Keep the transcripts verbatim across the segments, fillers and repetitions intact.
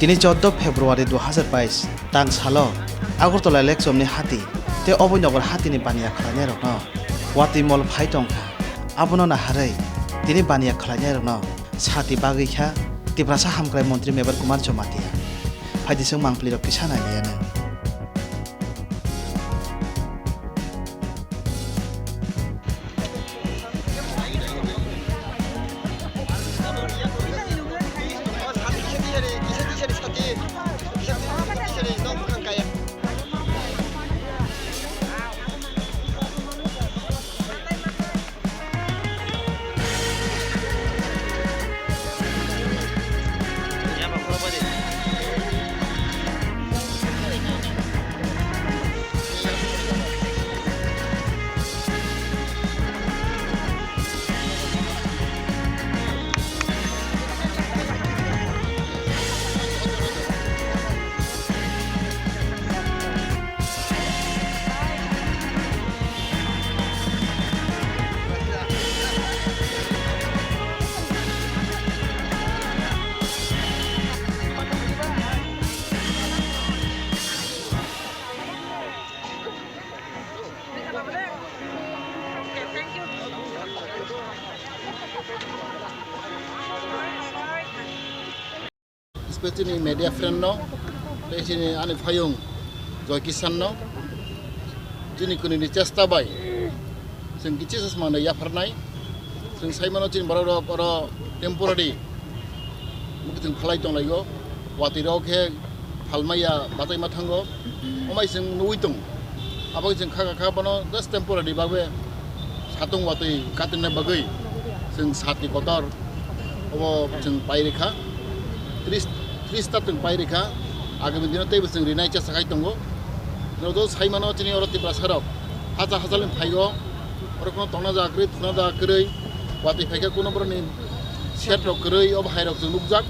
Tini chordo February dui hazar bais tang salo Agartala Lekchomni hati tei Oboi Nogor hatini baniya khwlainairokno watwi mol phai tongkha. Abono naharwi tini baniya khwlainairokno sati bagwi kha Tiprasa Hamkrai Montri Mebar Kumar Jamatia. Phaidi chwng mangpilirok kisa nailiyano. Specially media friend no, tei chini ani phayung Joy Kisan no, chini kwnwi ni chesta bai chwng kichisa swmang no yapharnai. Chwng sai mano chini borok rok oro temporary mukhung phalai tong lai o, watwi rok khe phalmaya batai ma thango, omai chwng nugwi tongo. Abo chwng kha kha bono just temporary bagwi satung watwi katinna bagwi chwng sati kotor obo chwng pai rikha, tris, tris ta chwng pai rikha, agami dino teibo chwng rinai chesta khai tongo. Norok sai mano chini oro Tiprasa rok hacha hacha leng phaigo, oro kono tongna jaga kwrwi, thuna jaga kwrwi, watwi phaikha kono boroni shed rok kwrwi, obo hai rok chwng nukjak.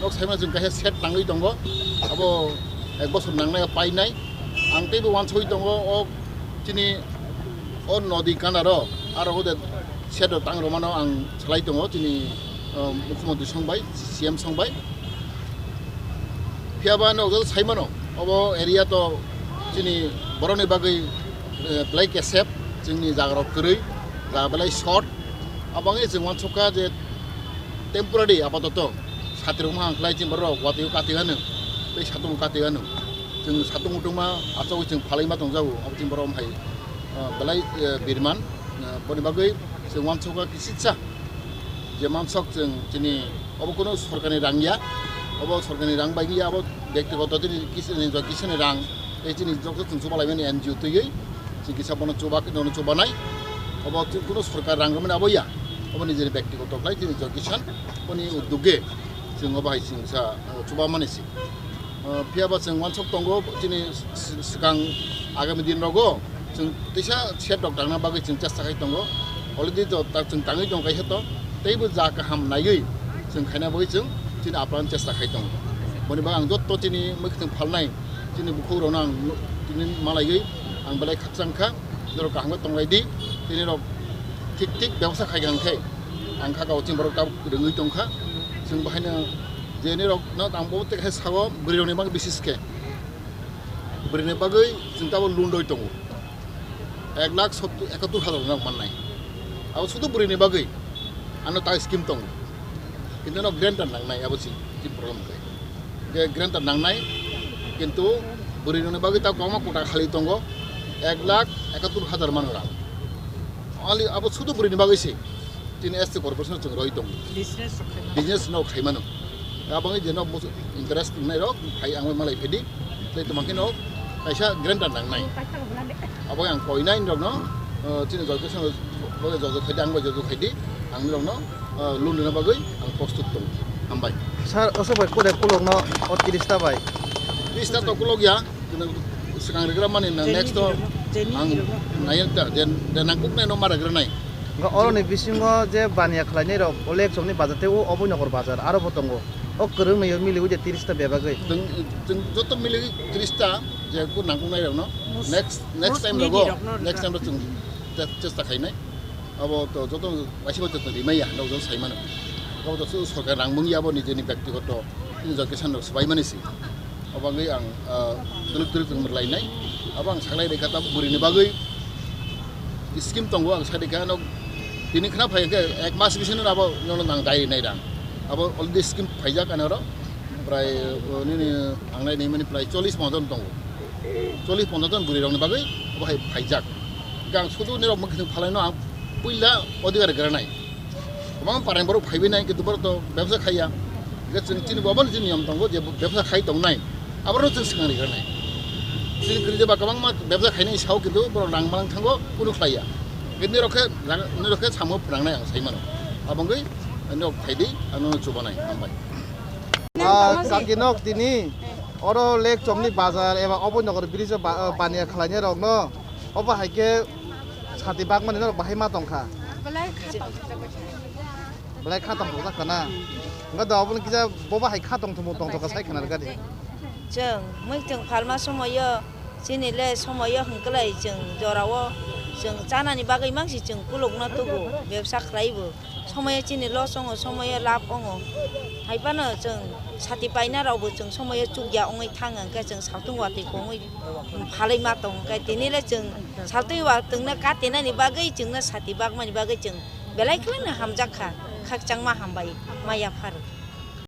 Nok sai mano chwng kaisa shed tangwi tongo, abo ek bosor nangnai painai. Ang teibo wansugwi tongo, o chini o nodi kanaro aro ode shed rok tang rwmano ang salai tongo chini, o, mukhyamantri song bai, C M song bai. Phiya ba nokjagwi sai mano, obo area to chini borokni bagwi, eh, belai kesep, chwngni jaga rok kwrwi, jaga belai short. Abo wngwi chwng uansukha je temporary apatoto sati rok wngkha khlai chini borok watwi o kati anw, tei satung o kati anw. Chwng satung utungma achugwi chwng phalai ma tongjago, abo chini borok wng hai, ah, belai, eh, birman, ah, boni bagwi chwng uansukha kisisa je mansok chwng chini obo kuno sorkarni rang ya, obo sorkarni rang bai ya, abo bektigoto chini kisa ni, kisa ni rang, tei chini joto chwng chuba laimani N G O twiwi chwng kisa bono chuba, bono chubanai, obo chwng kuno sorkar rang rwmani abo ya, obo nijini bektigoto khlai chini Joy Kisan boni uddoge chwng obo hai chwng sa, ah, chuba mani se. Ah, phiya ba chwng uansuk tongo, chini s-, s-, swkang agami din rogo chwng teisa shed rok tangna bagwi chwng chesta khai tongo. Already to ta chwng tangwi tongo kaisa to, teibo ja kaham naiwi chwng khaina bagwi chwng chini apran chesta khai tongo. Boni bagwi ang jotto chini mwkhwtwng phalnai chini bukhuk rokno ang tini malaiwi ang belai khakchang kha. Norok kaham khe tong lai di, tini rok thik thik bebosta khai kha hwnkhe ang kha kau chini borok tabuk rwngwi tong kha. Chwng bahaino je nirok no ang bo tei khe sao bwrwi rokni bagwi bisis khe bwrwi ni bagwi chwng tabuk loan rwi tongo ek lakh sottor ekattor hazar rok mannai. Abo sudu bwrwi ni bagwi ano ta scheme tongo, kintu no guarantor nangnai abo si problem khe. Je guarantor nangnai, kintu bwrwi rokni bagwi ta kwbangma kota khali tongo, ek lakh ekattor hazar man rang. Only abo sudu bwrwi ni bagwi se chini S T corporation chwng roi tongo. Business rok khai mano. Business no khai mano. Abo wngwi je no musu interest wngnai rok phai ang malai phedi. Tei tongma khe no kaisa guarantor nangnai. Abo ang koinai rok no, eh, chini joto song joto khai di, ang bai joto khai di, ang rok no, eh, loan rwna bagwi ang prostut tongo. Hambai. Sir, oso bai kode kulok no o tris ta bai? Tris ta to kulok ya. Swkang rigra mani na next to ang nayan ta den den nangkuk nai no mara granai. Ga oro ni bisingo je baniya khlai nai rok Olek chokni bazar tei o Oboi Nogor bazar aro bo tongo. O kwrwng ni miliwi de tris ta bebagwi. Chwng, chwng joto miliwi tris ta je ku nangkuk nai rok no. Next, next time rogo, next time ro chwng chesta khainai. Abo to joto waisa waisa to rimai ya, no joto sai mano. Abo to su sorkar rang mung ya bo nijeni byaktigoto Jokisan rok swbaimani si. Obagwi ang, ah, twlwk twlwk nwng rwlainai. Abo ang saklai rikha tabuk bwrwini bagwi scheme tongo, ang sai rikha, ano tini khna phai khe ek mas bisino abo nono nang dai rinai rang. Abo already scheme phaijak ano ro. Prai, uh, nini ang nai nai mani prai chollish ponchash tongo. Chollish ponchash bwrwi rokni bagwi abo hai phaijak. Ang sudu nirok mwkhwtwng phalaino ang puila odhikar granai. Kwbangma parani borok phaiwi nai, kintu borok to bebsa khaiya. Hingke chwng chini bo abono chini niyom tongo je bebsa khai tongnai. Aborok chwng swkang rikha nai. Chini kwrwi jeba kwbangma bebsa khainai sao, kintu borok rang manang thango, kunu khlaiya. Hingke nirok khe rang, nirok khe samo phwnangnai ang sai mano. Abo wngwi nirok phaidi, ano chubanai, hambai. Ah, kaki nok tini oro lek chomni bazar eba oboi nogor bridge o ba-, ah, baniya khlainai rok no. Obo hai khe sati bagmani norok bahai ma tongkha. Belai kha tong thokjak kha na? Wngkha da obo kisa bo bahai kha tong thokma tong thokha sai khna rwkha de. Chwng muichwng phalma somoio, chini le somoio hwnkhe lai chwng jorao chwng chanani bagwi mangsi chwng kulukno tubu, bebsa khlaibo. Somoyo chini loss wngo, somoyo labh wngo. Hai phano chwng sati paina rokbo chwng somoyo chukya wngwi thang hwnkhe chwng satung watwi kongwi phalwi ma tong hwnkhe tini le chwng satung watwngno katinani bagwi chwngno sati bagmani bagwi chwng belai kheno hamjak kha, khakchangma hambai ma yaphar.